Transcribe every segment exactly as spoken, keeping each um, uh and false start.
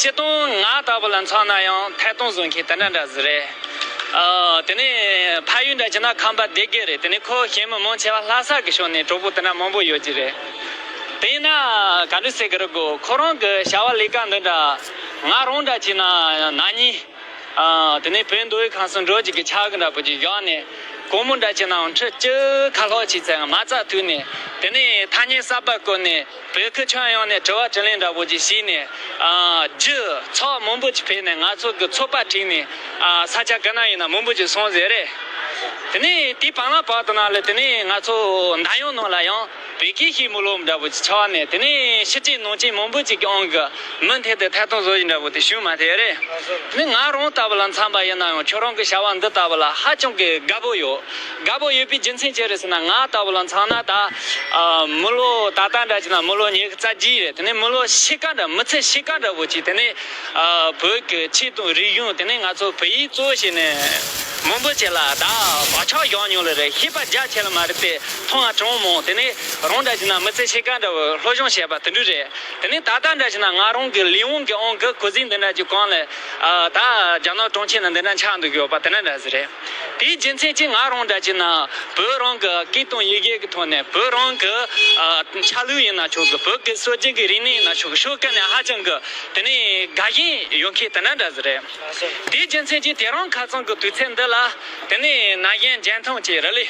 སྤྱིར་བཏང་ང་ལྟ་བུ་ལ་མཚོན་ན་ཡང་ཐད་གཏོང་བཟོ་མཁན་དེ་འདྲ་འདྲ་ཟིག་རེད། ཨ། དེ་ནས་ཕ་ཡུལ་འདྲ་བྱས་ན་ཁམས་པ་སྡེ་དགེ་རེད། དེ་ནས་ཁོ་ཞལ་མི་མང་ཆེ་བ་ལྷ་ས་གི་ཕྱོགས་ནས་གྲོགས་པོ་དེ་འདྲ་མང་པོ་ཡོད་ཀྱི་རེད། དེ་ཡིན་ན་ག་འདྲ་ཟེར་གི་རེད་གོ། ཁོ་རང་གི་བྱ་བ་ལས་ཀ་འདི་འདྲ་ང་རང་འདྲ་བྱས་ན་ན་ནིང་། ཨ། དེ་ནས་བོད་མདོ་དབུས་ཁམས་གསུམ་འགྲོ་བཅུག་གི་ཆ་གི་འདྲ་པོ་ཅིག་བཞག་ནས། དགོང་མོ་འདྲ་བྱས་ནའང་ཁྲི་བཅུ་ཁ་ལྷག་ཅིག་ཙམ་མ་རྩ་ཐུག་ནས། དེ་ནས་ཐ་སྙད་གསར་པ་བཀོལ་ནས་བོད་ཁུལ་ཁྱོན་ཡོངས་ནས་དྲི་བ་དྲིས་ལན་འདྲ་པོ་ཅིག་བྱས་ནས། ཨ། རྒྱུ་ཚོགས་མང་པོ་ཅིག་ཕེབས་ནས་ང་ཚོ་གི་ཚོགས་པ་བསྒྲིགས་ནས། ཨ། ས་ཆ་ག་ན་ཡིན་ན་མང་པོ་ཅིག་སོང་ཟེར་རེད། དེ་ནས་དེའི་བར་ལ་བར་དུ་ན་ལ་དེ་ནས་ང་ཚོ་མདའ་ཡོང་ནང་ལ་ཡང་བོད་སྐད་བཤད་མི་ལོབས་འདྲ་པོ་ཅིག་ཆགས་ནས། དེ་ནས་ཕྱི་རྐྱེན་ནང་རྐྱེན་མང་པོ་ཅིག་གི་དབང་གིས་མུ་མཐུད་དུ་ཐད་གཏོང་བཟོ་བཞིན་འདྲ་པོ་དེ་བྱུང་མ་ཐལ་རེད། དེ་ནས་ང་རང་ལྟ་བུ་ལ་མཚོན་པ་ཡིན་ན་ཡང་ཁྱོད་རང་གི་བྱ་བ་འདི་ལྟ་བུ་ལ་ཧ་ཅང་གི་དགའ་པོ་ཡོད། དགའ་པོ་ཡོད་པའི་རྒྱུ་མཚན་ཅི་རེད་ཟེར་ན། ང་ལྟ་བུ་ལ་མཚོན་ན་ད། ཨ། མི་ལོ་ད་ལྟ་འདྲ་བྱས་ན་མི་ལོ་ཉི་ཤུ་རྩ་བརྒྱད་རེད། དེ་ནས་མི་ལོ་ཕྱེད་ཀ་འདྲ། མི་ཚེ་ཕྱེད་ཀ་འདྲ་པོ་ཅིག་དེ་ནས། ཨ། བོད་ཀྱི་ཆོས་དང་རིག་གཞུང་། དེ་ནས་ང་ཚོ་བོད་ཡིག་གཙོ་བྱས་ནས་མང་པོ་ཅིག་ལ་ད་བག་ཆགས་བཞག་མྱོང་ལེ་རེད། ཤེས་པ་རྒྱ་ཆེ་ལ་མ་རེད་དེ། མཐོང་བ་གྲངས་མང་། དེ་ནས་རང་འདྲ་བྱས་ན་མི་ཚེ་ཕྱེད་ཀ་འདྲ་བོ་སློབ་སྦྱོང་བྱས་པ་དེ་འདྲ་རེད། དེ་ནས་ད་ལྟ་འདྲ་བྱས་ན་ང་རང་གི་ལས་དབང་གི་དབང་གིས་གུང་སེང་འདི་འདྲ་ཅིག་གང་ལ། ཨ། ད་རྒྱ་ནག་གྲོང་ཁྱེར་ན་འདི་འདྲ་ཆགས་འདུག་ཡོད་པ་དེ་འདྲ་འདྲ་ཟིག་རེད། དེའི་རྒྱུ་མཚན་གྱིས་ང་རང་འདྲ་བྱས་ན་བོད་རང་གི་སྐད་དང་ཡི་གེ་གི་ཐོག་ནས། བོད་རང་གི། ཨ། ཆ་ལུགས་ཡིན་ན་ཆོག་གི། བོད་ཀྱི་སྲོལ་རྒྱུན་གྱི་རིག་གནས་ཡིན་ན་ཆོག་གི། ཕྱོགས་ག་ནས་ཧ་ཅང་གི་དེ་ནས་དགའ་ཞེན་ཡོད་མཁན་དེ་འདྲ་འདྲ་ཟིག་རེད། དེའི་རྒྱུ་མཚན་གྱིས་དེ་རིང་ཁ་སང་གི་དུས་ཚོད་འདི་ལ། དེ་ནས་ན་གཞོན་རྒྱལ་ཐང་གི་རི་ལི།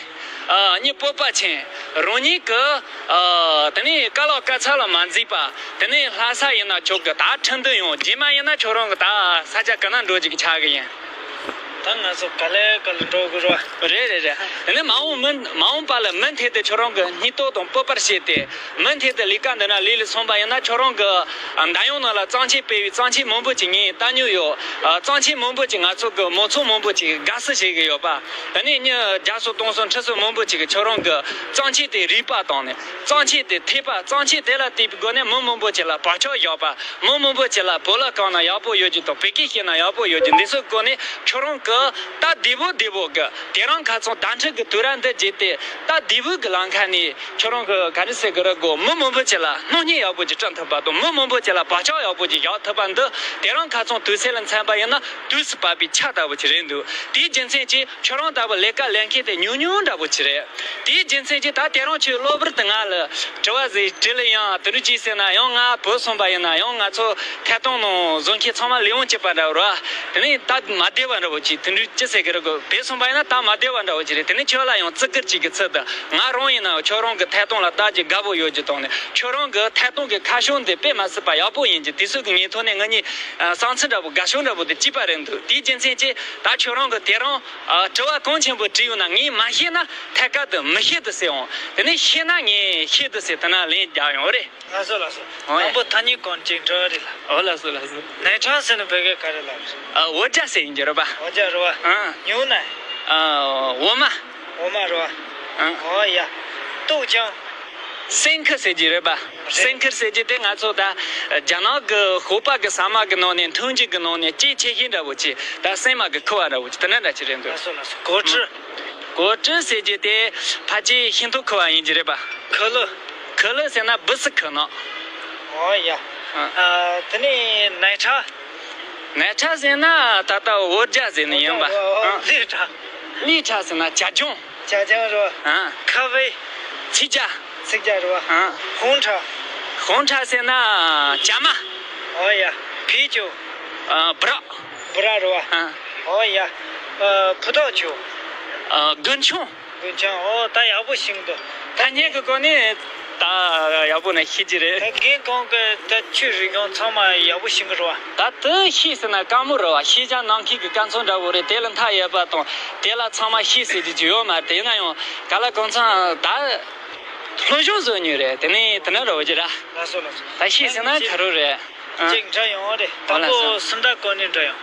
ཨ། ངའི་སྤོབས་པ་ཆེན། རང་ཉིད་ཀྱི། ཨ། དེ་ནས་དཀའ་ལས་དཀའ་ཚེགས་ལ་མ་འཛེམས་པ། དེ་ནས་ལྷ་ས་ཡིན་ན་ཆོག་གི། ད་ཁྲིན་ཏུའུ་ཡོང་། རྗེས་མ་ཡིན་ན་ཁྱོད་རང་གི་ད་ས་ཆ་ག་ན་འགྲོ་རྒྱུ་གི་ཆགས་གི་ཡིན། ད་ང་ཚོ་ག་ལེ་ག་ལེ་འགྲོ་གི་རེད། རེད་རེད་རེད། དེ་ནས་མ་འོངས་མི་མ་འོངས་པ་ལ་མུ་མཐུད་དུ་ཁྱོད་རང་གི་སྙིང་སྟོབས་དང་སྤོབས་པར་བྱས་ཏེ། མུ་མཐུད་དུ་ལས་ཀ་འདི་ན་ལས་ལ་སོང་པ་ཡིན་ན། ཁྱོད་རང་གི་མདའ་ཡོང་ནང་ལ་གཙང་ཆེན་སྤེལ་བའི་གཙང་ཆེན་མང་པོ་ཅིག་ངས་བལྟ་མྱོང་ཡོད། ཨ། གཙང་ཆེན་མང་པོ་ཅིག་ང་ཚོ་གི་མང་ཚོགས་མང་པོ་ཅིག་དགའ་བསུ་བྱེད་གི་ཡོད་པ། ད་ནི་མི་བརྒྱ་སོ་སྟོང་སོ་ཁྲི་སོ་མང་པོ་ཅིག་གིས་ཁྱོད་རང་གི་གཙང་ཆེན་དེ་རིག་པ་བཏང་ནས། གཙང་ཆེན་དེ་ཐོས་པ། གཙང་ཆེན་དེ་ལ་བལྟས་པའི་སྒོ་ནས་མི་མང་པོ་ཅིག་ལ་བག་ཆགས་བཞག་པ། མི་མང་པོ་ཅིག་ལ་བོད་ལྭ་གང་ན་ཡག་པོ་ཡོད་རྒྱུ་དང་། བོད་སྐད་བཤད་ན་ཡག་པོ་ཡོད་རྒྱུ། འདི་ཚོའི་སྒོ་ནས་ཁྱོད་རང་གི་ད་བདེ་པོ་བདེ་པོ་གི་དེ་རིང་ཁ་སང་བརྡ་འཕྲིན་གྱི་དུས་རབས་འདི་བརྒྱུད་དེ། ད་བདེ་པོ་གི་ལམ་ཁ་ནས་ཁྱོད་རང་གི་ག་རེ་ཟེར་གི་རེད་གོ། མི་མང་པོ་ཅིག་ལ་སྣང་བརྙན་ཡག་པོ་ཅིག་སྤྲད་ཐུབ་པ་དང་། མི་མང་པོ་ཅིག་ལ་བག་ཆགས་ཡག་པོ་ཅིག་བཞག་ཐུབ་པ་འདི། དེ་རིང་ཁ་སང་དུས་ཚོད་ལ་མཚོན་པ་ཡིན་ན་དུས་སུ་བབས་པའི་ཆར་ལྟ་བུ་ཅིག་རེད་འདུག་དེའི་རྒྱུ་མཚན་གྱིས་ཁྱོད་རང་ལྟ་བུ་ལས་ཀ་ལས་མཁན་དེ་ཉུང་ཉུང་འདྲ་པོ་ཅིག་རེད། དེའི་རྒྱུ་མཚན་གྱིས་ད་དེ་རིང་ཁྱོད་གློ་བུར་དུ་ང་ལ་དྲི་བ་ཟིག་དྲིས་ལ་ཡང་། དེ་འདྲ་ཅིག་ཟེར་ན་ཡང་། ང་བུད་སོང་པ་ཡིན་ན་ཡང་། ང་ཚོ་ཐད་གཏོང་ནང་བཟོ་མཁན་ཚང་མ་ལས་དབང་གཅིག་པ་འདྲ་བོ་རེད། དེ་ནས་ད་མ་བདེ་བ་འདྲ་བོ་ཅིག་དེ་འདྲ་ཅི་ཟེར་གི་རེད་གོ། བུད་སོང་པ་ཡིན་ན་ད་མ་བདེ་བ་འདྲ་བོ་ཅིག་རེད། དེ་ནས་ཁྱོད་ལ་ཡང་བརྩི་བཀུར་ཅིག་གི་ཚུལ་དུ། ང་རང་ཡིན་ན་ཁྱོད་རང་གི་ཐད་གཏོང་ལ་ལྟ་རྒྱུ་དགའ་པོ་ཡོད་རྒྱུ་དང་ནས། ཁྱོད་རང་གི་ཐད་གཏོང་གི་ཁ་བྱང་འདི་དཔེ་མ་སྲིད་པ་ཡག་པོ་ཡིན་རྒྱུ། དེ་ཚོ་གི་ངའི་ཐོག་ནས་ང་གཉིས་བསམ་ཚུལ་འདྲ་པོ་དགའ་ཕྱོགས་འདྲ་པོ་དེ་གཅིག་པ་རེད་འདུག་དེའི་རྒྱུ་མཚན་གྱིས་ད་ཁྱོད་རང་གི་དེ་རིང་དྲི་བ་གང་ཆེན་པོ་དྲིས་ཡོང་ན། ངས་མ་ཤེས་ན་ཐད་ཀར་དུ་མི་ཤེས་དུ་ཟེར་འོང་། དེ་ནས་ཤེས་ན་ངས་ཤེས་དུ་ཟེར། དེ་ན་ལན་རྒྱག་ཡོང་རེད། ལགས་སོ་ལགས་སོ། ཨོ་ཡ། དང་པོ་ཐ་སྙད་གང་ཅིག་འདྲི་བ་རེད་ལ། ཨོ་ལགས་སོ་ལགས་སོ། ནས་ཁྲ་ཟེར་ན་བོད་སྐད་ག་རེ་ལབ་རེད། ཨ། འོ་ཇ་ཟེར་ཡིན་གྱི་རེད་པ། འོ་ཇ་རེད་བ། ཨང་། ཉུང་ན། ཨ། འོ་མ། འོ་མ་རེད་བ། ཨང་། ཨོ་ཡ། ཏོག་ཅང་། སེང་ཁུ་ཟེར་གྱི་རེད་པ། རེད། སེང་ཁུ་ཟེར་གྱི་དེ་ང་ཚོ་ད་རྒྱ་ནག་གི་ཤོ་པ་གི་ཟ་མ་གི་ནང་ནས། འཐུང་རྒྱུ་གི་ནང་ནས་གཅེས་ཆེ་ཤོས་འདྲ་བོ་ཅིག་ད་སྲན་མ་གི་ཁུ་བ་འདྲ་བོ་ཅིག་དེ་འདྲ་འདྲ་ཅིག་རེད་འདུག་ལགས་སོ་ལགས་སོ། གོ་ཀྲི། གོ་ཀྲི་ཟེར་གྱི་དེ་ཕལ་ཆེར་ཤིང་ཏོག་ཁུ་བ་ཡིན་གྱི་རེད་པ། ཁུ་ལུ། ཁུ་ལུ་ཟེར་ན་སྦུ་སི་ཁུ་ནག་ཨོ་ཡ། ཨ། ཨ། དེ་ནས་ནས་ཁྲ། ནས་ཁྲ་ཟེར་ན་ད་ལྟ་འོ་ཇ་ཟེར་ནི་ཡིན་པ། ཨོ་ཨོ། ཨ། ལི་ཁྲ། ལི་ཁྲ་ཟེར་ན་ཇ་ལྗང་། ཇ་ལྗང་རེད་བ། ཨ། ཁ་ཝེ། ཚིག་ཇ། ཚིག་ཇ་རེད་བ། ཨ། ཧུང་ཁྲ། ཧུང་ཁྲ་ཟེར་ན་ཇ་མ། ཨོ་ཡ། ཕི་ཅུ། ཨ། སྦི་རག་སྦི་རག་རེད་བ། ཨ། ཨོ་ཡ། ཨ། ཕུ་ཐག་ཆོད། ཨ། རྒུན་ཆང་། རྒུན་ཆང་། ཨོ་ད་ཡག་པོ་ཤེས་འདུག་ཐ་སྙད་ཀྱི་སྐོར་ནས་ད་ཡག་པོ་ནས་ཤེས་ཀྱི་རེད། ད་རྒན་ཁོང་གིས་ད་ཆོས་རིག་གཞུང་ཚང་མ་ཡག་པོ་ཤེས་ཀྱི་རེད་བ། ད་དེ་ཤེས་ཟེར་ན་དཀའ་མོ་རེད་བ། ཤེས་བྱ་ནམ་མཁའི་གི་སྐར་ཚོགས་འདྲ་བོ་རེད། དེ་ལ་མཐའ་ཡས་པ་དང་། དེ་ལ་ཚང་མ་ཤེས་ཟེར་རྒྱུ་ཅིག་ཡོད་མ་རེད། དེ་ཡིན་ན་ཡང་ག་ལ་གང་འཚམ་ད་སློབ་སྦྱོང་བཟོ་མྱོང་རེད། དེ་ནས་དེ་འདྲ་རེད་བ་ཅི་ར། ལགས་སོ་ལགས་སོ། ད་ཤེས་ཟེར་ན་ག་རེ་རེད། ཨ། གཅིག་འདྲི་ཡོང་བ་རེད། ཨོ་ལགས་སོ། དང་པོ་སུམ་རྟགས་སྐོར་ནས་འདྲི་ཡོང་།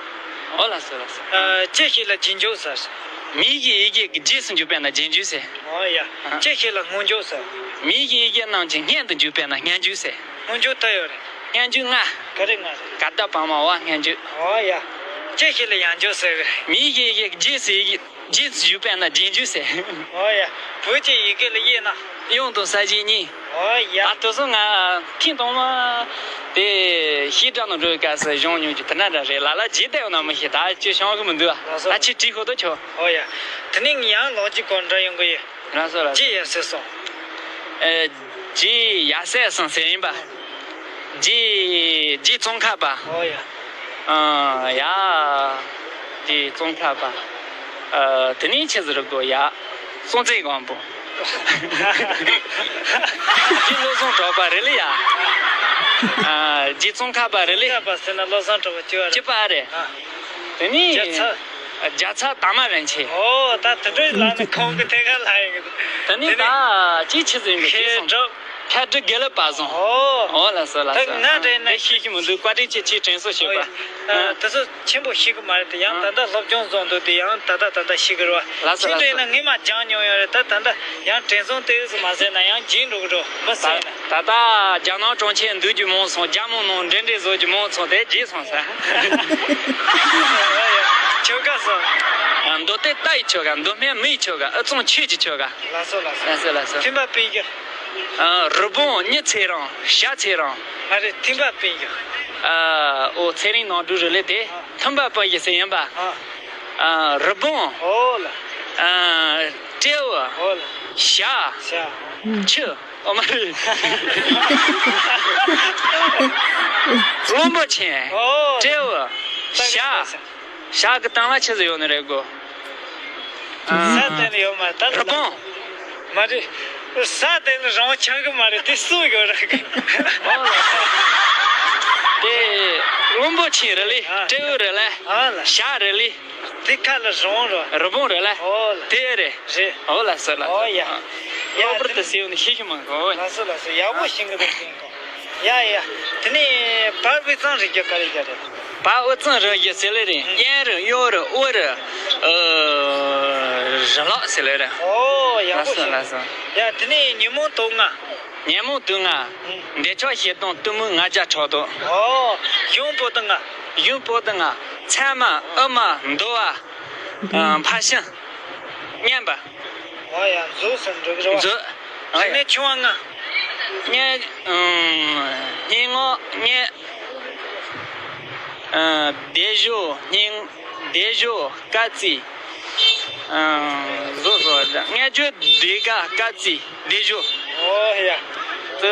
ཨོ་ལགས་སོ་ལགས་སོ། ཨ། ཅི་ཞིག་ལ་རྗེས་འཇུག་ཟེར། མིང་གཞི་ཡི་གེ་གི་རྗེས་སུ་འཇུག་པས་ན་རྗེས་འཇུག་ཟེར། ཨོ་ཡ། ཨ། ཅི་ཞིག་ལ་སྔོན་འཇུག་ཟེར། མིང་གཞི་ཡི་གེ་རྣམས་ཀྱི་སྔོན་དུ་འཇུག་པས་ན་སྔོན་འཇུག་ཟེར། སྔོན་འཇུག་ད་ཡོད་རེད། སྔོན་འཇུག་ལྔ། ག་རེ་ལྔ་རེད། ཀ་ད་བ་མ་བ་སྔོན་འཇུག་ཨོ་ཡ། ཅི་ཞིག་ལ་ཡང་འཇུག་ཟེར་གི་རེད། མིང་གཞི་ཡི་གེ་གི་རྗེས་སུ་ཡི་གེ་རྗེས་སུ་ཞུགས་པས་ན་རྗེས་འཇུག་ཟེར། ཨོ་ཡ། བོད་ཀྱི་ཡི་གེ་ལ་དབྱེ་ན། གཡང་དང་ས་གཞི་གཉིས། ཨོ་ཡ། ད་དུས་སུ་ང་ཐེངས་དང་མ་དེ་བཤད་གྲྭ་ནང་འགྲོ་བའི་སྐབས་སུ་གཞུང་ཉུང་གི་དེ་འདྲ་འདྲ་རེད། ལ་ལ་རྗེས་བསྡད་ཡོད་ན་མི་ཤེས། ད་ཅི་བྱུང་གི་མི་འདུག་ལགས་སོ། ད་ཅི་བྲིས་ཤོག་ད་ཆོག་ཨོ་ཡ། དེ་ནས་ཡང་ལོག་ཅིག་གོ་འདྲ་ཡོང་གི་ཡོད། ལགས་སོ་ལགས་སོ། རྗེས་ཡར་སེ་སོང་། ཨེ། རྗེས་ཡར་སེ་སོང་ཟེར་ཡིན་པ། རྗེས་རྗེས་ཙོང་ཁ་པ། ཨོ་ཡ། ཨ་ཡ། རྗེས་ཙོང་ཁ་པ། ཨ་དེ་ནས་ཆི་ཟིག་རེད་གོ་ཡ། སྲོང་བཙན་སྒམ་པོ། རྗེས་བློ་བཟང་གྲགས་པ་རེད་ལེ་ཡ། ཨ་རྗེས་ཙོང་ཁ་པ་རེད་ལེ། ཙོང་ཁ་པ་ཟེར་ན་བློ་བཟང་གྲགས་པ་གཅིག་པ་རེད། གཅིག་པ་རེད། ཨ། དེ་ནས་རྒྱལ་ཚབ། རྒྱལ་ཚབ་དར་མ་རིན་ཆེན། ཨོ་ད་དེ་འདྲའི་ལ་ནི་ཁོང་གི་ཐད་ཀར་ལ་ཡིན་གི། དེ་ནས་ད་ཅི་ཆི་ཟིག་ཡིན་གི་ཤེས་སོང་། མཁས་གྲུབ་དགེ་ལེགས་དཔལ་བཟང་། ཨོ། ཨོ་ལགས་སོ་ལགས་སོ། ད་ང་རེད་ན་དེ་ཤེས་ཀྱི་མི་འདུག་བཀའ་དྲིན་ཆེ། ཁྱེད་དྲན་གསོ་ཞུས་པ། ཨོ་ཡ། ཨ་དེ་ཚོ་ཆེན་པོ་ཤེས་གི་མ་རེད་དེ། ཡང་ད་ལྟ་སློབ་སྦྱོང་བཟོ་འདུག་དེ་ཡང་ད་ལྟ་ད་ལྟ་ཤེས་གི་རེད་བ། ལགས་སོ་ཁྱེད་ལགས་རེད་ན་སོ། ངས་མ་སྦྱངས་མྱོང་ཡོད་རེད། ད་ད་ལྟ་ཡང་དྲན་གསོ་དེ་ཚོ་མ་ཟེར་ན་ཡང་བརྗེད་འགྲོ་གི་འགྲོ་མི་ཟེར་ན། ད་ལྟ་རྒྱ་ནག་གྲོང་ཁྱེར་འདུག་རྒྱུ་མང་སོང་། རྒྱ་མོ་ནང་འབྲེལ་འདྲིས་བཟོ་རྒྱུ་མང་སོང་། དེ་རྗེས་སོང་ཟེར། ཆོལ་ཁ་སོང་། མདོ་སྟོད་རྟ་ཡི་ཆོལ་ཁ། མདོ་སྨད་མི་ཡི་ཆོལ་ཁ། དབུས་གཙང་ཆོས་ཀྱི་ཆོལ་ཁ། ལགས་སོ་ལགས་སོ། ལགས་སོ་ལགས་སོ། མཐུན་པ་སྤུན་བཞི། རི་བོང་མི་ཚེ་རིང་། ཞྭ་ཚེ་རིང་། ང་རེ་མཐུན་པ་སྤུན་བཞི། ཨོ་ཚེ་རིང་ནོར་བུ་རེད་ལེ་དེ། མཐུན་པ་སྤུན་བཞི་ཟེར་ཡིན་པ། རི་བོང་། ཨོ་ལ། སྤྲེའུ། ཨོ་ལ། ཞྭ། ཞྭ། ཁྱི། ཨོ་མ་རེད། གླང་པོ་ཆེ། ཨོ། སྤྲེའུ། ཞྭ། ཞྭ་གི་སྟེང་ལ་ཆི་ཟིག་ཡོད་ནི་རེད་གོ། ས་སྟེང་ལ་ཡོད་མ་རེད། ད་རི་བོང་། མ་རེད། ས་སྟེང་ལ་རི་བོང་ཆགས་གི་མ་རེད། དེ་སུ་ཡོད་རེད་གི། ཨོ་ལ། དེ་གླང་པོ་ཆེ་རེད་ལེ། ཨ། སྤྲེའུ་རེད་ལེ། ཨ་ལ། ཞྭ་རེད་ལེ། དེ་ཁ་ལ་རི་བོང་རེད། རི་བོང་རེད་ལ། ཨོ་ལ། དེ་རེད། རེད། ཨོ་ལ་སོ་ལ་སོ། ཨོ་ཡ། ཨ། ཡ་གློ་བུར་དུ་ཟེར་ཡོང་ནི་ཤེས་ཤེས་མ་གོ། ལ་སོ་ལ་སོ། ཡག་པོ་ཤེས་གི་འདུག་ཟེར་གོ། ཡ་ཡ། དེ་ནས་བར་དབུས་གཙང་རིག་རྒྱུ་ག་རེ་རྒྱུ་རེད། བར་དབུས་གཙང་རིག་རྒྱུ་ཟེར་ལེ་རེད། གཡས་རུ་གཡོན་རུ་དབུ་རུ། ཨ། རི་ལག་ཟེར་ལེ་རེད། ཨོ་ཡག་པོ་ལ་སོ་ཤེས། ལ་སོ། ཡ་དེ་ནས་ཉོན་མོངས་དུག་ལྔ། ཉོན་མོངས་དུག་ལྔ། འདོད་ཆགས་ཞེ་སྡང་གཏི་མུག་ང་རྒྱལ་ཕྲག་དོག་ཨོ། གཞུང་པོ་ཏི་ལྔ། གཞུང་པོ་ཏི་ལྔ། མཚན་མ། ཨུ་མ། འདོ་བ། ཕར་ཕྱིན། སྙན་པ། ཨོ་ཡ་མཛོད་ཟེར་འགྲིག་རེད་བ། མཛོད། རིག་གནས་ཆེ་བ་ལྔ། སྙན། སྙན་ངག་སྙན། སྡེབ་སྦྱོར་སྙན། སྡེབ་སྦྱོར་སྐར་རྩིས། བཟོ་བཟོ་བ་འདྲ། སྔ་འགྱུར་ཟློས་གར་སྐར་རྩིས་སྡེབ་སྦྱོར། ཨོ་ཡ། དེ་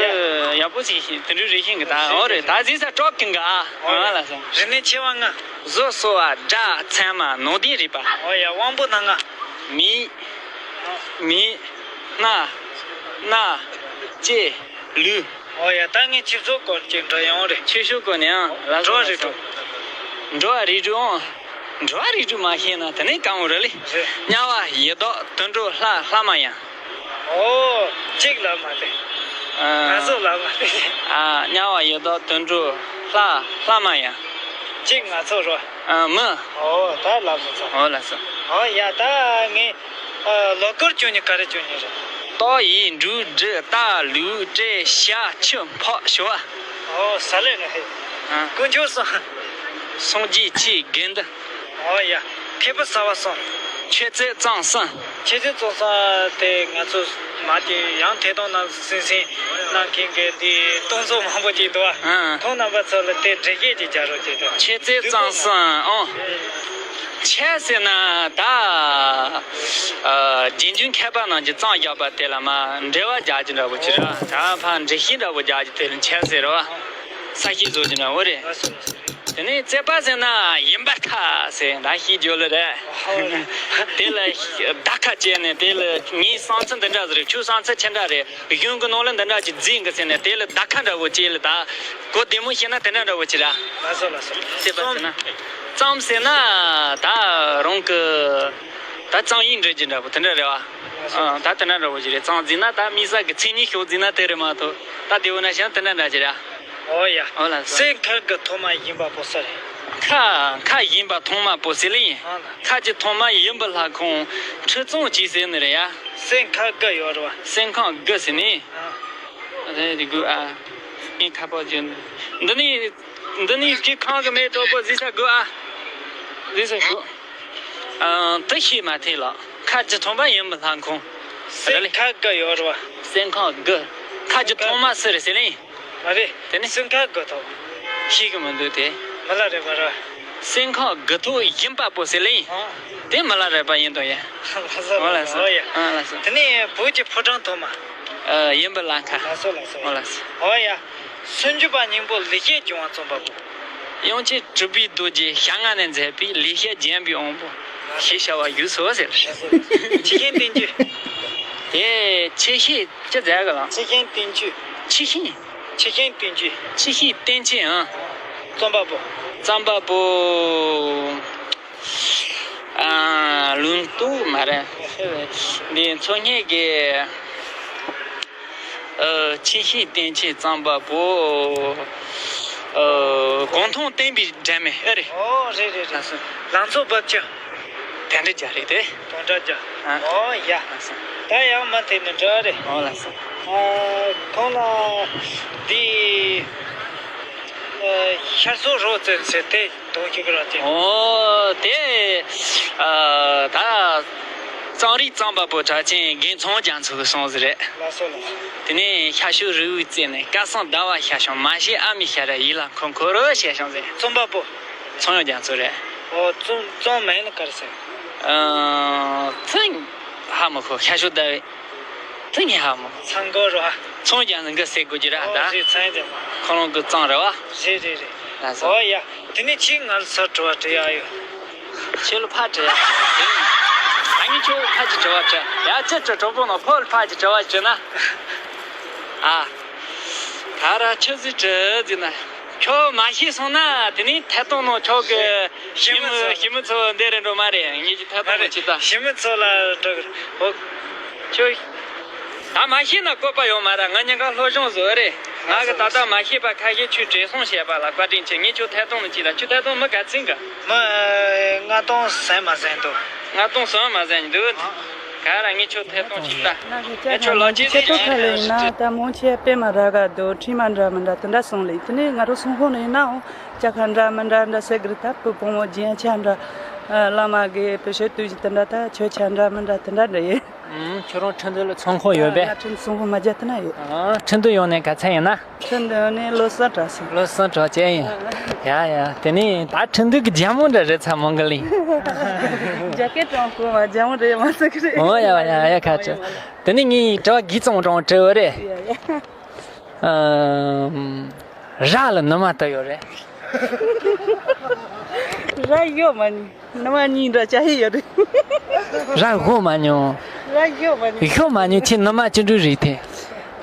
ཡག་པོ་ཞིག་ཤེས། དེ་འདྲའི་རིགས་ཤེས་གི་ད། ཨོ་རེད། ད་གཟིགས་ས་སྐྲག་གི་འགའ་ཨ། ཨོ་ལ་སོང་། རིག་གནས་ཆེ་བ་ལྔ། བཟོ་གསོ་བ། སྒྲ། ཚད་མ། ནང་དོན་རིག་པ། ཨོ་ཡ། དབང་པོ་སྣ་ལྔ། མིག་མིག་སྣ། སྣ། ལྕེ། ལུས། ཨོ་ཡ། ད་ངས་ཆུ་ཚོད་སྐོར་ཅིག་འདྲི་ཡོང་རེད། ཆུ་ཚོད་སྐོར་ནས་ཨང་ལ་འགྲོ་བ་རིག་གྲོལ། འགྲོ་བ་རིག་གྲོལ་ཨང་། འགྲོ་བ་རིག་གྲོལ་མ་ཤེས་ན་དེ་ནས་གང་འོང་རེད་ལེ། རེད། དམྱལ་བ། ཡི་དྭགས། དུད་འགྲོ། ལྷ། ལྷ་མ་ཡིན། ཨོ། གཅིག་ལ་མ་རེད། ཨ། ང་ཚོ་ལ་མ་རེད། ཨ། དམྱལ་བ། ཡི་དྭགས། དུད་འགྲོ། ལྷ། ལྷ་མ་ཡིན། གཅིག་ང་ཚོ་རོ། ཨ། མི། ཨོ་ད་ལ་མི་ཚོ། ཨོ་ལ་སོ། ཨོ་ཡ་ད་ངས། ཨ། ལོ་སྐོར་བཅུ་གཉིས་ག་རེ་བཅུ་གཉིས་རེད། སྟག་ཡོས་འབྲུག་སྦྲུལ་རྟ་ལུག་སྤྲེལ་ཞག་ཆུ་འཕགས་ཞོ། ཨོ་ས་ལེ་ནི་ཧེ། ཨ། དཀོན་མཆོག་གསུམ། སངས་རྒྱས་གཅིག་དགེ་འདུན། ཨོ་ཡ། མཁས་པ་གསར་བ་གསུམ། མཆོད་རྫས་གཙང་གསུམ། མཆོད་རྫས་གཙང་གསུམ་དེ་ང་ཚོ་མ་དེ་ཡང་ཐད་གཏོང་ནང་སེམས་སེམས་གནང་མཁན་གྱི་འདི་གཏོང་ཚོགས་མང་པོ་ཅིག་འདུག་ཨ། ཨ། ཁོང་རྣམ་པ་ཚོ་ལ་དེ་འགྲེལ་བཤད་ཅིག་རྒྱག་རོགས་བྱེད་དང་། མཆོད་རྫས་གཙང་གསུམ་ཨང་། ཆ་ཟེར་ན་ད། ཨ། རྗེས་འཇུག་མཁས་པ་རྣམས་ཀྱིས་གཙང་བཞག་པ་དེ་ལ་མ་འགྲེལ་བ་རྒྱག་རྒྱུ་འདྲ་པོ་ཅིག་ར། ད་ཕར་འགྲེལ་བཤད་འདྲ་པོ་རྒྱག་རྒྱུ་དེ་ལ་ཆ་ཟེར་རོ། ས་བཤད་བཟོ་རྒྱུ་འདྲ་པོ་རེད། དེ་ནས་རྩོད་པ་ཟེར་ན་ཡིན་པར་ཐལ་ཟེར་ད་ཤེས་རྒྱུ་ལ་རེད། དེ་ལ་བརྡ་ཁ་བཅད་ནས་དེ་ལ་ངའི་བསམ་ཚུལ་འདི་འདྲ་ཟིག་རེད། ཁྱོའི་བསམ་ཚུལ་ཅི་འདྲ་རེད། གཞུང་གི་ནང་ལ་འདི་འདྲ་ཅིག་འཛིན་གི་ཟེར་ནས་དེ་ལ་བརྡ་ཁ་འདྲ་པོ་ཅིག་ལ་ད་གོ་བདེ་མོ་བཤད་ན་དེ་འདྲ་འདྲ་པོ་ཅིག་ར། ལགས་སོ་ལགས་སོ། རྩོད་པ་ཟེར་ན། རྩོམ་ཟེར་ན་ད་རང་གི་ད་རྩོམ་ཡིག་འབྲི་རྒྱུ་འདྲ་པོ་དེ་འདྲ་རེད་བ། ལགས་སོ། ཨ། ད་དེ་འདྲ་འདྲ་པོ་ཅིག་རེད། རྩོམ་བརྩིས་ན་ད་དམིགས་བསལ་གི་མཚན་ཉིད་ཤོག་བརྩིས་ན་དེ་རེད་མ་གཏོགས་ད་དེ་འོ་ན་བཤད་ན་དེ་འདྲ་འདྲ་ཅིག་ར། ཨོ་ཡ། ཨོ་ལགས་སོ། སེམས་ཁ་དགའ་ཐོག་མ་ཡིན་པ་པོ་ས་རེད། ཁ་ཁ་ཡིན་པ་ཐོག་མ་པོ་སི་ལི་ཡིན། ཨ་ལ། ཁ་ཅིག་ཐོག་མ་ཡིན་པ་ལྷ་ཁོང་ཁྲི་ཙོང་ཅིག་ཟེར་ནི་རེད་ཡ། སེམས་ཁ་དགའ་ཡོད་རེད་བ། སེམས་ཁ་དགའ་ཟེར་ནི། ཨ། རེད་དེ་དགོས་ཨ། ཨིན་ཁ་པོ་ཅིག་འདི་ནི། འདི་ནི་སྐྱིད་ཁང་གི་མེ་གྲོགས་པོ་གཟིགས་ས་དགོས་ཨ། གཟིགས་ས་དགོས། ཨང་། དེ་ཤེས་མ་ཐུབ་ལགས། ཁ་ཅིག་ཐོན་པ་ཡིན་པ་ལྷ་ཁང་། སེམས་ཁ་དགུ་ཡོད་རེད་བ། སེམས་ཁ་དགུ། ཁ་ཅིག་ཐོན་མ་སུ་རེད་ཟེར་ལེ། མ་རེད། དེ་ནི་སེམས་ཁ་དགུ་ཐོབ། ཤེས་གི་མི་འདུག་དེ། མི་ལ་རས་པ་ར། སེམས་ཁ་དགུ་ཐོག་ཡིན་པ་པོ་ཟེར་ལེ། ཨང་། དེ་མི་ལ་རས་པ་ཡིན་དོ་ཡ། ལགས་སོ། ཨོ་ལགས་སོ། ཨོ་ཡ། ཨང་ལགས་སོ། དེ་ནས་བོད་ཀྱི་ཕོ་བྲང་ཐོག་མ། ཨ། ཡིན་པ་ལ་ཁ། ལགས་སོ་ལགས་སོ། ཨོ་ལགས་སོ། ཨོ་ཡ། སུམ་ཅུ་པ་སྙིང་པོ་ལེགས་བཤད་ལྗོན་དབང་རྩོམ་པ་པོ། དབྱངས་ཅན་གྲུབ་པའི་རྡོ་རྗེ་ཞལ་སྔ་ནས་མཛད་པའི་ལེགས་བཤད་ལྗོན་པའི་དབང་པོ་ཞེས་བྱ་བ་བཞུགས་སོ་ཟེར། ཆོས་ཤིང་བསྟན་བཅོས། དེ་ཆོས་ཤིང་ཅི་མཛད་གི་ལགས། ཆོས་ཤིང་བསྟན་བཅོས། ཆོས་ཤིང་། ཆོས་ཤིང་བསྟན་བཅོས། ཆོས་ཤིང་བསྟན་བཅོས། ཨང་། རྩོམ་པ་པོ། རྩོམ་པ་པོ། ཨ། ལུང་རྟོགས་མ་རེད། འདི་མཚོ་སྔོན་གྱི། ཨ། ཆོས་ཤིང་བསྟན་བཅོས་རྩོམ་པ་པོ། ཨ། གུང་ཐང་བསྟན་པའི་སྒྲོན་མེ་ཨེ་རེད། ཨོ་རེད་རེད་རེད། ལགས་སོ། ལང་ཚོ་རྦབ་ཆུ། དོན་གྲུབ་རྒྱལ་རེད་དེ། དོན་གྲུབ་རྒྱལ། ཨ། ཨོ་ཡ། ལགས་སོ། ད་ཡང་མ་ཐེབས་ནི་འདྲ་རེད། ཨོ་ལགས་སོ། ཨ། ཁོང་ལ་འདི། ཨ། ཤར་སོག་རོ་བཙན་ཟེར་དེ་གདོང་ཞིག་ར་ཅན། ཨོ་དེ། ཨ། ད་རྩོམ་རིག་རྩོམ་པ་པོ་གྲགས་ཅན་རྒན་ཚང་རྒྱ་མཚོ་གི་གསུང་ཟིག་རེད། ལགས་སོ་ལགས་སོ། དེ་ནས་ཤར་ཕྱོགས་རི་བོའི་རྩེ་ནས། སྐལ་བཟང་ཟླ་བ་ཤར་བྱུང་། མ་ཤེས་ཨ་མའི་ཞལ་རས། ཡིད་ལ་འཁོར་འཁོར་རོ་ཞེས་གསུངས་ཟེར། རྩོམ་པ་པོ། ཚངས་དབྱངས་རྒྱ་མཚོ་རེད། ཨོ། རྩོམ་རྩོམ་མིང་ནི་ག་རེ་ཟེར། ཨ། ཚིག་ཧ་མི་གོ། ཤར་ཕྱོགས་ཟླ་བའི། ཚིག་ངས་ཧ་མི་གོ། ཚངས་དབྱངས་རྒྱ་མཚོ་འགའ་ཟེར་དགོས་ཀྱི་ར། ཨོ་ད་རེད། ཚངས་དབྱངས་རྒྱ་མཚོ། ཁོ་རང་གི་རྩོམ་རེད་བ། རེད་རེད་རེད། ལགས་སོ། ཨོ་ཡ། དེ་ནས་ཁྱེད་ང་ལ་ས་དྲི་བ་དྲི་ཡ་ཡོད། ཁྱེད་ལ་ཕར་དྲི་ཡ་ཡོད། ད་ངས་ཁྱོད་ཕར་གྱི་དྲི་བ་དྲི་ཡ། ཅི་དྲི། གྲོགས་པོ་ནང་ཕོ་ལ་ཕར་གྱི་དྲི་བ་དྲི་ན། ཨ། ད་ར་ཆི་ཟིག་དྲི་ཟེར་ན། ཁྱོད་མ་ཤེས་སོང་ན་དེ་ནས་ཐད་གཏོང་ནང་ཁྱོད་ཀྱི་ཞི་མི་ཞི་མི་ཚོ་འདི་རེད་འགྲོ་མ་རེད། ངེད་ཀྱི་ཐད་གཏོང་ནང་ཅི་ལྟ། ཞི་མི་ཚོ་ལ་འགྲོ་གི། ཨོ། ཁྱོད། ད་མ་ཤེས་ན་བཀོད་པ་ཡོད་མ་རེད། ང་ཉིན་གང་སློབ་སྦྱོང་བཟོ་རེད། ང་གི་ད་ལྟ་མ་ཤེས་པ་ཁ་ཤས་ཁྱོད་བྲེལ་སོང་བྱས་པ་ལ་བཀའ་དྲིན་ཆེ། ངས་ཁྱོད་ཐད་གཏོང་ནང་ཅི་ལྟ། ཁྱོད་ཐད་གཏོང་མི་ག་ཚིག་གི། མི་ལྔ་སྟོང་ཟིན་མ་ཟིན་འདུག་ལྔ་སྟོང་ཟིན་མ་ཟིན་འདུག་ག་ར་ངས་ཁྱོད་ཐད་གཏོང་ཅི་ལྟ། ངས་ཁྱོད་ལོ་ཆེ་ཟིག་ཁྱེད་ཚོ་ཁ་ལ་ཡིན་ན་ད་མང་ཆེ་དཔེ་མ་རག་ག་འདུག་འཕྲིན་མ་འདྲ་མི་འདྲ་དེ་འདྲ་སོང་ལེ། དེ་ནས་ང་རང་སོང་ཁོང་ནས་ཡིན་ནའང་ཅ་ཁ་འདྲ་མི་འདྲ་འདྲ་ཟེར་གི་རེད། ད་བུ་བུ་མོ་རྒྱན་ཆ་འདྲ། བླ་མ་གི་བེ་ཤོད་དུས་ཀྱི་དེ་འདྲ། ད་ཆོས་ཆ་འདྲ་མི་འདྲ་དེ་འདྲ་འདྲ་ཡོད། ཨུམ། ཁྱོད་རང་ཁྲིན་ཏུའུ་ལ་ཚོང་ཁང་ཡོད་པས། ང་ཁྲིན་ཏུའུ་ཚོང་ཁང་མ་རྒྱག་ཐུབ་ན་ཡོད། ཨ། ཁྲིན་ཏུའུ་ཡོང་ནས་ག་ཚད་ཡིན་ན། ཁྲིན་ཏུའུ་ནས་ལོ་གསུམ་གྲགས་སོང་། ལོ་གསུམ་གྲགས་བྱས་ཡིན། ཡ་ཡ། དེ་ནས་ད་ཁྲིན་ཏུའུ་གི་རྒྱལ་མོ་འདྲ་རེད་ཚ་མོང་གི་ལིང་། རྒྱ་སྐད་གྲོང་ཁོ་མ་རྒྱལ་མོ་རེད་མ་ཟེར་གི་རེད། ཨོ་ཡ་ཡ་ཡ། ཁ་ཆེ། དེ་ནས་ངས་དྲི་བ་གི་ཙམ་དྲང་དྲི་བ་རེད། ཡ་ཡ། ཨམ། ར་ལ་ནུ་མ་དུ་ཡོད་རེད། ར་ཡོད་མ་ནི། ནུ་མ་གཉིས་འདྲ་ཅག་ཡོད་རེད། ར་ཞོ་མ་མྱོང་། ར་ཞོ་མ་མྱོང་། ཞོ་མ་མྱོང་། ཁྱེད་ནུ་མ་ཅི་འདྲ་རེད་དེ།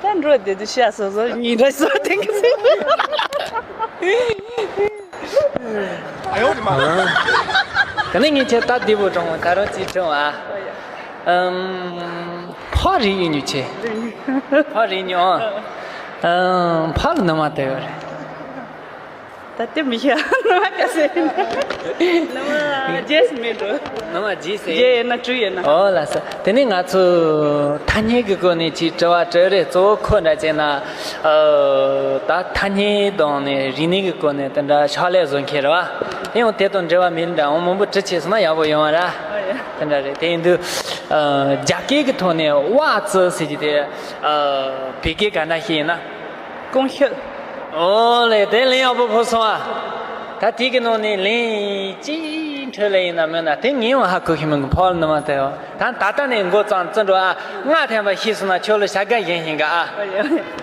ད་འགྲོ་བསྡད་དུས་ཤ་སོ་སོ་གཉིས་འདྲ་སོ་དེང་གི་ཚེ། ཨ་ཡོ་རེ་མ། དེ་ནས་ངས་ཁྱེད་ད་བདེ་པོ་དྲང་བོ་ད་རུང་ཅིག་དྲང་བ། ཨམ། ཕག་རིགས་ཡིན་ཉོ་ཆེ། ཕག་རིགས་ཉོ། ཨམ། ཕག་ལ་ནུ་མ་དུ་ཡོད་རེད། ད་ལྟ་མི་ཤེས། ནུ་མ་ག་ཚད་ཡིན། ནུ་མ་བརྒྱད་ཙམ་མེད་འགྲོ། ནུ་མ་བརྒྱད་ཙམ། བརྒྱད་ཡོད་ན་དྲུག་ཡོད་ན། ཨོ་ལགས་སོ། དེ་ནས་ང་ཚོ་ཐ་སྙད་ཀྱི་སྐོར་ནས་ཅིག་དྲི་བ་དྲི་རེད། གཙོ་བོ་ཁོ་འདྲ་བྱས་ན། ཨ། ད་ཐ་སྙད་དང་ནི་རིག་གནས་ཀྱི་སྐོར་ནས་དེ་འདྲ་ཕྱག་ལས་བཟོ་མཁན་རེད་བ། དེ་ཡང་དེ་དང་འབྲེལ་བ་མེད་འདྲ། འོ་མང་པོ་དྲི་བྱས་སོང་ན་ཡག་པོ་ཡོང་བ་ར། ཨ་ཡ། དེ་འདྲ་རེད། དེ་ཡིན་དུས། ཨ། རྒྱ་སྐད་ཀྱི་ཐོག་ནས་ཝ་ཙི་ཟེར་གྱི་དེ། ཨ། བོད་སྐད་ག་འདྲ་ཞིག་ཡིན་ན། ཀོང་ཤོད། ཨོ་ལེ། དེ་ལན་ཡག་པོ་ཕོག་སོང་ཨ། ད་དེ་གི་ནང་ནས་ལན་གཅིག་འཕྲོས་ལེ་ཡིན་ན་མིན་ན་དེ་ངས་ཡང་ཧ་གོ་ཤེས་མིན་གི། ཕག་ལ་ནུ་མ་དུ་ཡོད། ད་ད་ལྟ་ནས་མགོ་བརྩམས་བརྩི་འགྲོ་ཨ། ང་ཐེམ་པ་ཤེས་སོང་ན་ཁྱོད་ལ་བྱ་དགའ་གཞན་ཞིག་ག་ཨ།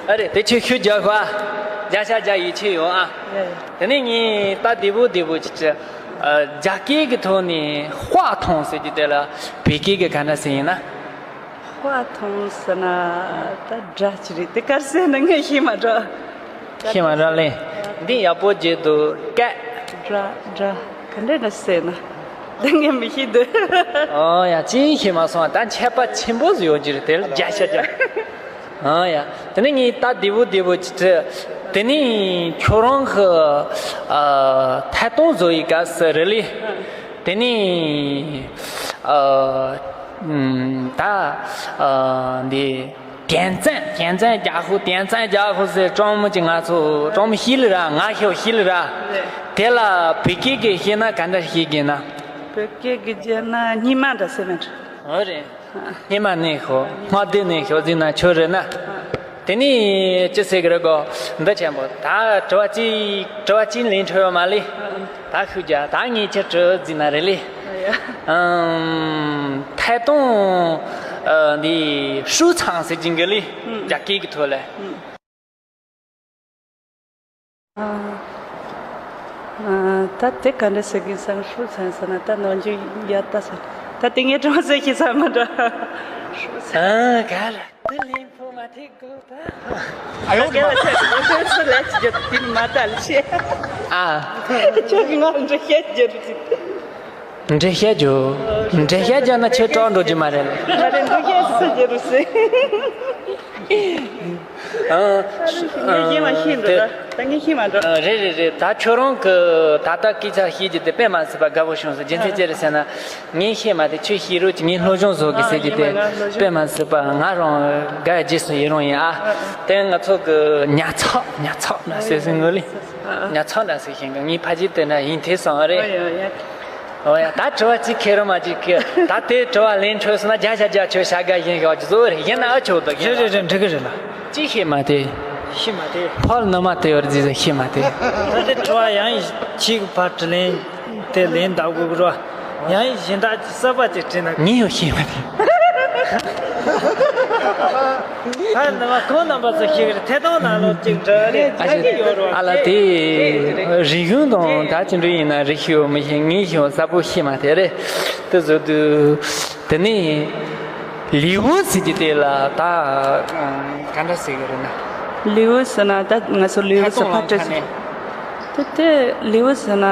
ཨ་རེ། དེ་ཁྱོད་ཤུགས་རྒྱག་ཤོག་ཨ། བརྒྱ་ཆ་བརྒྱ་ཡིད་ཆེས་ཡོང་ཨ། དེ་ནས་ངས་ད་བདེ་པོ་བདེ་པོ་ཅིག་ཅི། ཨ། རྒྱ་སྐད་ཀྱི་ཐོག་ནས་དཔའ་ཐང་ཟེར་གྱི་དེ་ལ་བོད་སྐད་ཀྱི་ག་འདྲ་ཟེར་ཡིན་ན། དཔའ་ཐང་ཟེར་ན་ད་སྒྲ་ཅི་རེད། དེ་ག་རེ་ཟེར་ན་ངས་ཤེས་མ་འགྲོ། ཤེས་མ་འགྲོ་ལེ། འདི་ཡག་པོ་བརྗེད་འདུག་སྐད། སྒྲ། སྒྲ་ག་འདྲ་འདྲ་ཟེར་ན། ད་ངས་མི་ཤེས་འདུག་ཨོ་ཡ། ཅི་ཤེས་མ་སོང་། ད་ཆད་པ་ཆེན་པོ་ཟིག་ཡོད་ཀྱི་རེད། དེ་ལ་བརྒྱ་ཆ་བརྒྱ། ཨོ་ཡ། དེ་ནས་ངས་ད་བདེ་པོ་བདེ་པོ་ཅིག་དྲི། དེ་ནས་ཁྱོད་རང་གི། ཨ། ཐད་གཏོང་བཟོ་ཡི་སྐབས་སུ་རེད་ལེ། དེ་ནས། ཨ། ཨམ། ད། ཨ། འདི། རྒྱལ་མཚན། རྒྱལ་མཚན་རྒྱལ་པོ། རྒྱལ་མཚན་རྒྱལ་པོ་ཟེར་སྤྲང་མོ་ཅིག་ང་ཚོ་སྤྲང་མོ་ཤི་ལ་ར། ང་ཤོ་ཤི་ལ་ར། རེད། དེ་ལ་བོད་སྐད་ཀྱི་བཤད་ན་ག་འདྲ་བཤད་གི་ན། བོད་སྐད་ཀྱི་རྒྱབ་ན་སྙེ་མ་འདྲ་ཟེར་མེད། འོ་རེད། སྙེ་མ་ནས་ཤོག་སྔགས་བཟླས་ནས་ཤོག་ཟེར་ན་ཆོག་རེད་ན། དེ་ནས་ཅི་ཟེར་གི་རེད་གོ། འདི་ཆེན་པོ་ད་དྲི་བ་གཅིག་དྲི་བ་གཅིག་ལན་འཕྲོད་ཡོད་མ་ལེ། ད་ཤུགས་རྒྱག་ད་ངས་ཁྱེད་དྲི་ཟེར་ན་རེད་ལེ། ཨམ། ཐད་གཏོང་འདི་收藏ཟེར་གྱིན་གི་ལེ། རྒྱ་སྐད་ཀྱི་ཐོག་ལ། ཨ། ཨ། ད་དེ་ག་འདྲ་ཟེར་གྱིན་ཟེར་ན་收藏ཟེར་ན་ད་ནང་རྒྱུ་ཡ་ད་ཟེར། ད་དེ་ངས་དྲང་ཟེར་ཤེས་ས་མ་འདྲ། ཨ་ག་ལ་དེ་ལན་འཕྲོད་མ་ཐེག་གོ་ད། ཨ་ཡོ་མ། སུ་ལས་ཀྱི་དེ་མ་ད་ལ་ཤེས། ཨ། ཁྱོད་ཀྱི་ང་འདྲ་ཤེས་རྒྱུ་རེད། འགྲེལ་བཤད་རྒྱུ། འགྲེལ་བཤད་རྒྱུ་ན་ཁྱོད་སྐྲག་འགྲོ་རྒྱུ་མ་རེད། མ་རེད། འགྲེལ་བཤད་སུ་རྒྱུ་རུ་སེ། ཨ། ངས་ཤེས་མ་ཤེས་འགྲོ་ད། ད་ངས་ཤེས་མ་འགྲོ། ཨ། རེད་རེད་རེད། ད་ཁྱོད་རང་གི་ད་ལྟ་སྐད་ཆ་བཤད་རྒྱུ་དེ་དཔེ་མ་སྲིད་པ་དགའ་པོ་བྱུང་སོང་། རྒྱུ་མཚན་ཅི་རེད་ཟེར་ན། ངས་ཤེས་མ་དེ་ཁྱོད་ཤེས་རོགས་གྱིས། ངས་སློབ་སྦྱོང་བཟོ་གི་ཟེར་རྒྱུ་དེ་དཔེ་མ་སྲིད་པ་ང་རང་དགའ་རྗེས་སུ་ཡི་རང་ཡིན་ཨ། དེ་ང་ཚོ་གི་ཉར་ཚགས་ཉར་ཚགས་ན་ཟེར་ཟེར་ངོ་ལེ། ཉར་ཚགས་ན་ཟེར་ཤེས་གི། ངས་ཕ་གི་དེ་ན་ཡིན་དེ་སོང་རེད། ཨོ་ཡ། ད་དྲི་བ་གཅིག་ཁེ་རོ་མ་གཅིག་གི་ད་དེ་དྲི་བ་ལན་འཕྲོད་སོང་ན་བརྒྱ་ཆ་བརྒྱ་ཁྱོད་བྱ་དགའ་ཡིན་ཡོད་ཀྱི་བཟོ་རེད། ཡིན་ན་ཨ་ཆོག་ད་རེད་རེད་རེད། འགྲིག་གི་རེད་ལ། ཅི་ཤེས་མ་དེ། ཤེས་མ་དེ། ཕར་ནུ་མ་དེ་ཡོད་རེད་ཟེར་ཤེས་མ་དེ། ད་དེ་དྲི་བ་ཡང་ཁྱིག་ཕར་དྲི་ལན་དེ་ལན་འདབ་དགོས་གི་རོ། ཡང་གཞན་དག་གི་གསར་པ་ཅིག་དྲིས་ན་ངས་ཡང་ཤེས་མ་དེ། ཕར་ནུ་མ་ཁོང་རྣམ་པ་ཚོ་ཤེས་གི་རེད། ཐད་གཏོང་ནང་ལོགས་ཅིག་འདྲ་རེད། ཨ་ཅག་གི་ཡོད་རོ། ཨ་ལ་དེ་རིག་གཞུང་དང་ད་ཅི་འདྲ་ཡིན་ན་རིག་ཤེས་མི་ཤེས། ངས་ཤེས་གསལ་པོ་ཤེས་མ་དེ་རེད། དེ་བཟོ་དུས་དེ་ནས་ལེའུ་ཟེར་གྱི་དེ་ལ་ད་ག་འདྲ་ཟེར་གི་རེད་ན། ལེའུ་ཟེར་ན་ད་ང་ཚོ་ལེའུ་ཟེར་ཕར་སྤྲད་ཟེར། དེ་དེ་ལེའུ་ཟེར་ན།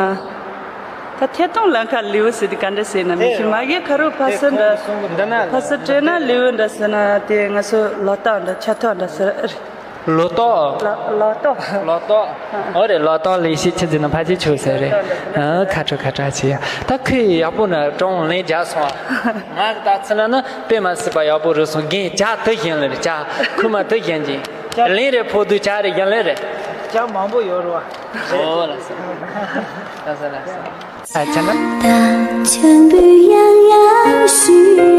ད་ཐད་གཏོང་ལམ་ཁ་ལེའུ་ཟེར་དེ་ག་འདྲ་ཟེར་ན་མི་ཤེས། མ་གི་ཁ་རུ་ཕ་སི་འདྲ། འདི་ན་ཕ་སི་སྤྲད་ན་ལེའུ་འདྲ་ཟེར་ན་དེ་ང་ཚོ་ལོ་ཏོག་འདྲ་ཆ་ཐོག་འདྲ་ཟེར། ལོ་ཏོག་ལོ་ལོ་ཏོག་ལོ་ཏོག་ཨོ་རེད། ལོ་ཏོག་ལེ་ཤི་ཆི་ཟེར་ན་ཕ་ཆི་ཆུ་ཟེར་རེད། ཨ། ཁ་ཁྲོ་ཁ་ཁྲོ་ཆི་ཡ། ད་ཁོས་ཡག་པོ་ན་ཀྲོང་ལེན་རྒྱག་སོང་། ང་ད་ཚི་ན་ན་དཔེ་མ་སྲིད་པ་ཡག་པོ་རུ་སོང་། རྒན་ཇ་དུ་བཞིན་ལེ་རེད། ཇ་ཁུ་མ་དུ་བཞིན་གྱིན་ལེན་རེད། ཕོ་དུ་ཇ་རེད་ཡང་ལེ་རེད། ཇ་མང་པོ་ཡོད་རེད་བ། ཨོ་ལ་ས། ལ་ས་ལ་ས། ཨ་ཅག་ན།